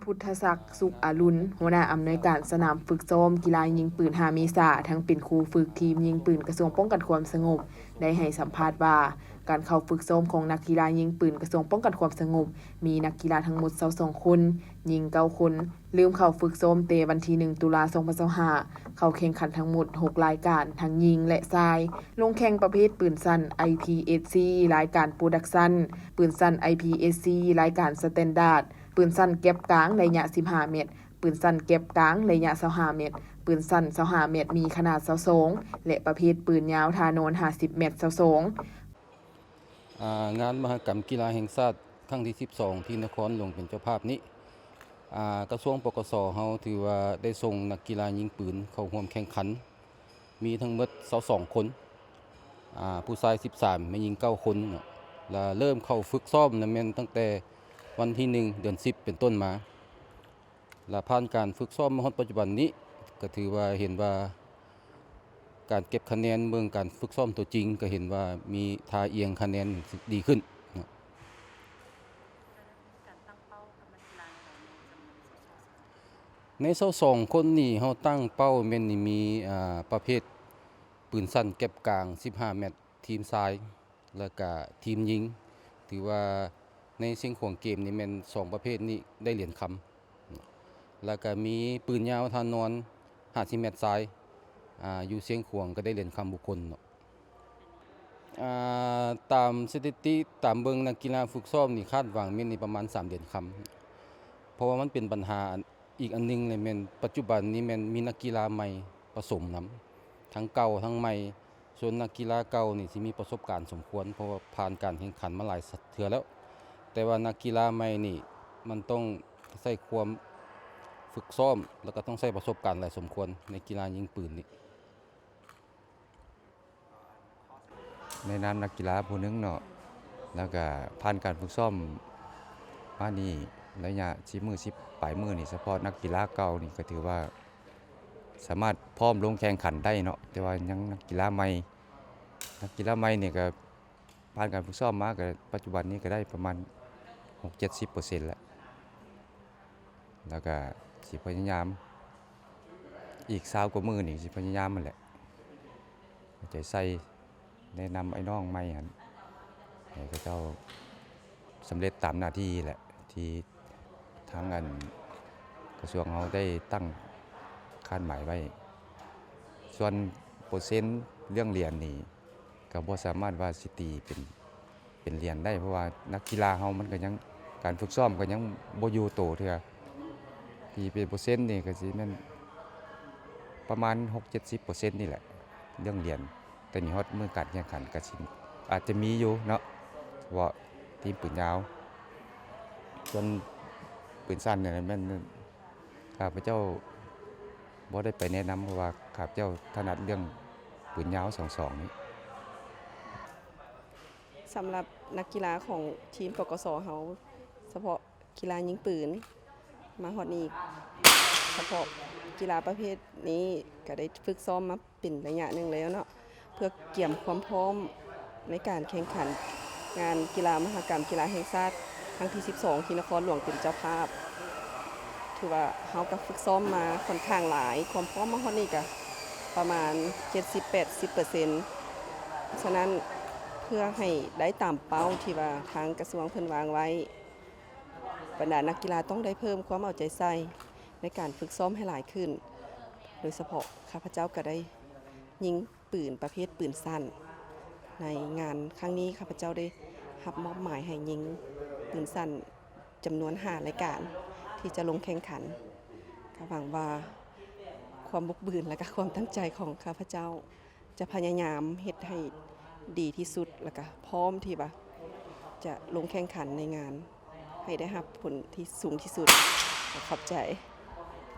ພຸດທະສັກ ສຸກອາລຸນ ຫົວໜ້າອຳນວຍການສະໜາມຝຶກຊ້ອມກິລາຍິງປືນຫ້າເມສາ ທັງເປັນຄູຝຶກທີມຍິງປືນກະຊວງປ້ອງກັນຄວາມສະຫງົບ ໄດ້ໃຫ້ສຳພາດວ່າ ການເຂົ້າຝຶກຊ້ອມຂອງນັກກິລາຍິງປືນກະຊວງປ້ອງກັນຄວາມສະຫງົບ ມີນັກກິລາທັງໝົດຊາວສອງຄົນ, ຍິງເກົ້າຄົນ, ເລີ່ມເຂົ້າຝຶກຊ້ອມແຕ່ວັນທີໜຶ່ງ ຕຸລາ ສອງພັນຊາວຫ້າ ເຂົ້າແຂ່ງຂັນທັງໝົດຫົກລາຍການ ທັງຍິງ ແລະ ຊາຍ, ລົງແຂ່ງປະເພດປືນສັ້ນ ໄອພີເອສຊີ ລາຍການໂປຣດັກຊັນ, ປືນສັ້ນ ໄອພີເອສຊີ ລາຍການສະແຕນດາດ, ປືນສັ້ນແກັບກາງໄລຍະສິບຫ້າແມັດ, ປືນສັ້ນແກັບກາງໄລຍະຊາວຫ້າແມັດ, ປືນສັ້ນຊາວຫ້າແມັດມີຂະໜາດຊາວສອງ ແລະ ປະເພດປືນຍາວທ່ານອນຫ້າສິບແມັດຊາວສອງ. ອ່າ ງານມະຫະກຳກິລາແຫ່ງຊາດຄັ້ງທີສິບສອງ ທີ່ນະຄອນຫຼວງເປັນເຈົ້າພາບນີ້ ອ່າ ກະຊວງ ປກສ ເຮົາຖືວ່າໄດ້ສົ່ງນັກກິລາຍິງປືນເຂົ້າຮ່ວມແຂ່ງຂັນ ມີທັງໝົດຊາວສອງຄົນ ອ່າ ຜູ້ຊາຍສິບສາມ ແມ່ຍິງເກົ້າຄົນເນາະ ລະເລີ່ມເຂົ້າຝຶກຊ້ອມນະແມ່ນຕັ້ງແຕ່ວັນທີໜຶ່ງ ເດືອນສິບ ເປັນຕົ້ນມາ ລະຜ່ານການຝຶກຊ້ອມມາຮອດປັດຈຸບັນນີ້ ກະຖືວ່າເຫັນວ່າການເກັບຄະແນນເບິ່ງການຝຶກຊ້ອມຕົວຈິງ ກະເຫັນວ່າມີທ່າອ່ຽງຄະແນນດີຂຶ້ນເນາະ. ໃນຊາວສອງຄົນນີ້ ເຮົາຕັ້ງເປົ້າແມ່ນມີ ອ່າ ປະເພດປືນສັ້ນແກັບກາງສິບຫ້າແມັດ ທີມຊາຍ ແລ້ວກະທີມຍິງ ຖືວ່າໃນຊຽງຂວາງເກມນີ້ແມ່ນສອງປະເພດນີ້ໄດ້ຫຼຽນຄຳ ແລ້ວກະມີປືນຍາວທ່ານອນຫ້າສິບແມັດຊາຍ ອ່າ ຢູ່ຊຽງຂວາງກະໄດ້ຫຼຽນຄຳບຸກຄົນເນາະ. ອ່າ ຕາມສະຖິຕິ ຕາມເບິ່ງນັກກິລາຝຶກຊ້ອມນີ້ ຄາດຫວັງແມ່ນນີ້ປະມານສາມຫຼຽນຄຳ ເພາະວ່າມັນເປັນບັນຫາອັນ ອີກອັນໜຶ່ງເລີຍແມ່ນ ປັດຈຸບັນນີ້ແມ່ນມີນັກກິລາໃໝ່ປະສົມນຳ ທັງເກົ່າທັງໃໝ່. ສ່ວນນັກກິລາເກົ່ານີ້ຊິມີປະສົບການສົມຄວນ ເພາະວ່າຜ່ານການແຂ່ງຂັນມາຫຼາຍເທື່ອແລ້ວ ແຕ່ວ່ານັກກິລາໃໝ່ນີ້ມັນຕ້ອງໃຊ້ຄວາມຝຶກຊ້ອມ ແລ້ວກະຕ້ອງໃຊ້ປະສົບການຫຼາຍສົມຄວນໃນກິລາຍິງປືນນີ້. ໃນນາມນັກກິລາຜູ້ໜຶ່ງເນາະ ແລ້ວກະຜ່ານການຝຶກຊ້ອມມານີ້ໄລຍະສິບມື້ ສິບປາຍມື້ນີ້ ສະເພາະນັກກິລາເກົ່ານີ້ກະຖືວ່າສາມາດພ້ອມລົງແຂ່ງຂັນໄດ້ເນາະ ແຕ່ວ່າຍັງນັກກິລາໃໝ່ ນັກກິລາໃໝ່ນີ້ກະຜ່ານການຝຶກຊ້ອມມາກະ ປັດຈຸບັນນີ້ກະໄດ້ປະມານຫົກເຈັດສິບເປີເຊັນແລ້ວ ແລ້ວກະຊິພະຍາຍາມ ອີກຊາວກວ່າມື້ນີ້ຊິພະຍາຍາມຫັ້ນແຫຼະ ເອົາໃຈໃສ່ ແນະນຳໄອ້ນ້ອງໃໝ່ຫັ້ນ ໃຫ້ເຂົາເຈົ້າສຳເລັດຕາມໜ້າທີ່ແຫຼະ ທີ່ທາງອັນກະຊວງເຮົາໄດ້ຕັ້ງຄາດໝາຍໄວ້. ສ່ວນເປີເຊັນເລື່ອງຫຼຽນນີ້ ກະບໍ່ສາມາດວ່າຊິຕີເປັນ ເປັນຫຼຽນໄດ້ ເພາະວ່ານັກກິລາເຮົາມັນກະຍັງ ການຝຶກຊ້ອມກະຍັງບໍ່ຢູ່ໂຕເທື່ອ ທີ່ເປັນເປີເຊັນນີ້ກະຊິແມ່ນປະມານຫົກເຈັດສິບເປີເຊັນນີ້ແຫຼະ ເລື່ອງຫຼຽນ ແຕ່ນີ້ຮອດມື້ການແຂ່ງຂັນກະຊິອາດຈະມີຢູ່ເນາະ ເພາະທີມປືນຍາວ ສ່ວນປືນສັ້ນນີ້ແມ່ນ ຂ້າພະເຈົ້າບໍ່ໄດ້ໄປແນະນຳ ເພາະວ່າຂ້າພະເຈົ້າຖະໜັດເລື່ອງປືນຍາວສອງສອງນີ້. ສຳລັບນັກກິລາຂອງທີມ ປກສ ເຮົາ ສະເພາະກິລາຍິງປືນ ມາຮອດນີ້ ສະເພາະກິລາປະເພດນີ້ ກະໄດ້ຝຶກຊ້ອມມາ ເປັນໄລຍະໜຶ່ງແລ້ວເນາະ ເພື່ອກຽມຄວາມພ້ອມໃນການແຂ່ງຂັນງານກິລາມະຫະກຳກິລາແຫ່ງຊາດຄັ້ງທີສິບສອງ ທີ່ນະຄອນຫຼວງເປັນເຈົ້າພາບ. ຖືວ່າເຮົາກະຝຶກຊ້ອມມາຂ້ອນຂ້າງຫຼາຍ ຄວາມພ້ອມມາຮອດນີ້ກະປະມານເຈັດສິບແປດສິບເປີເຊັນ. ສະນັ້ນ ເພື່ອໃຫ້ໄດ້ຕາມເປົ້າທີ່ວ່າທາງກະຊວງເພິ່ນວາງໄວ້ ບັນດານັກກິລາຕ້ອງໄດ້ເພີ່ມຄວາມເອົາໃຈໃສ່ໃນການຝຶກຊ້ອມໃຫ້ຫຼາຍຂຶ້ນ. ໂດຍສະເພາະຂ້າພະເຈົ້າກະໄດ້ຍິງ ປືນປະເພດປືນສັ້ນ. ໃນງານຄັ້ງນີ້ ຂ້າພະເຈົ້າໄດ້ຮັບມອບໝາຍໃຫ້ຍິງປືນສັ້ນຈຳນວນຫ້າລາຍການ ທີ່ຈະລົງແຂ່ງຂັນ. ກະຫວັງວ່າຄວາມບົກບືນ ແລະກະຄວາມຕັ້ງໃຈຂອງຂ້າພະເຈົ້າ ຈະພະຍາຍາມເຮັດໃຫ້ດີທີ່ສຸດ ແລະກະພ້ອມທີ່ວ່າຈະລົງແຂ່ງຂັນໃນງານ ໃຫ້ໄດ້ຮັບຜົນທີ່ສູງທີ່ສຸດ. ຂໍຂອບໃຈ.